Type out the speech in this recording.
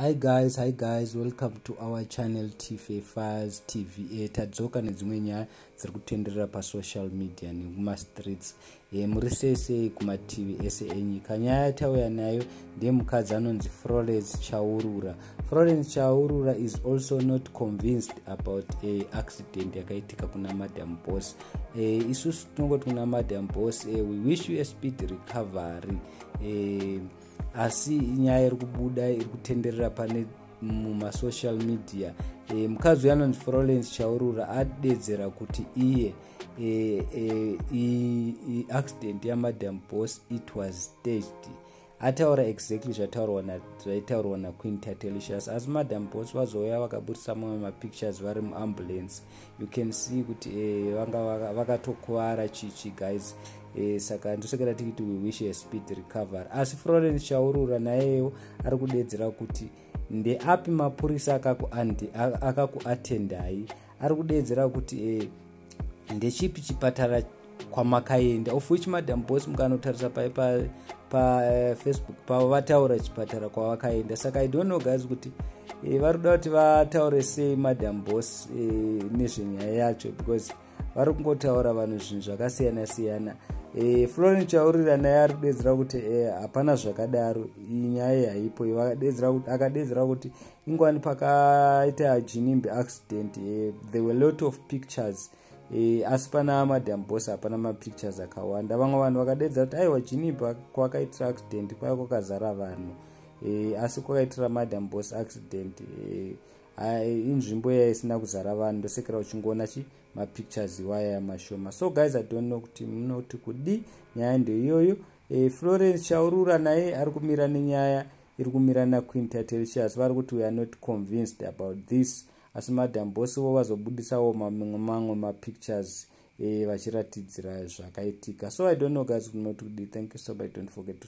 Hi guys, hi guys, welcome to our channel TFA Files TV. Tadzoka nedzimwe nyaya dziri kutenderera pasocial media nekumastreets. Muri sei sei kumativi ese enyika? Nyaya yatauya nayo ndeyemukadzi anonzi Florence Chaurura. Florence Chaurura is also not convinced about a accident yakaitika kuna Madam Boss. Isusu tinongoti kuna Madam Boss, we wish you a speed recovery. Asi nyaya iri kubuda, iri kutenderera pane mumasocial media, mukadzi uyo anonzi Florence Chaurura adedzera kuti iye accident yaMadam Boss, it was staged. Ataura exactly zvaitaurwa naQueen Tatelicious. Asi Madam Boss vazouya vakabudisa mamwe mapictures vari muambulance. You can see kuti vanga vakatokuvara chichi, guys. Saka ndosakira tikiti we wish a speed recovery. Asi Florence Chaurura nayewo ari kudedzera kuti ndeapi mapurisa akakuatendai. Ari kudedzera kuti ndechipi chipatara kwamakaenda, of which Madam Boss, mukanotarisa paFacebook pavo, vataura chipatara kwavakaenda. Saka I don't know, guys, kuti vari kuda kuti vataure sei Madam Boss nezvenyaya yacho, because vari kungotaura vanhu zvinhu zvakasiyana siyana. Florence Chaurura naye ari kudedzera kuti hapana zvakadaro, inyaya haipo. Akadedzera kuti ingwani pakaita Ginimbi accident, there were lot of pictures, asi pana Madam Boss hapana mapictures akawanda. Vamwe vanhu vakadedzera kuti aiwa, Ginimbi kwakaitira accident kwaya kwakazara vanhu, asi kwakaitira Madam Boss accident inzvimbo yaisina kuzara vanhu, ndosekera uchingoona chi mapictures iwaya mashoma. So guys, I don't know kuti munoti kudi. Nyaya ndeiyoyo. Florence Chaurura naye ari kumira nenyaya iri kumira naQueen Tatelicious. Vari kuti we are not convinced about this. Asi Madam Boss vo vazobudisawo mamwe mapictures vachiratidzira zvakaitika. So I don't know, guys, kunoti kudi. Thank you so much. Don't forget to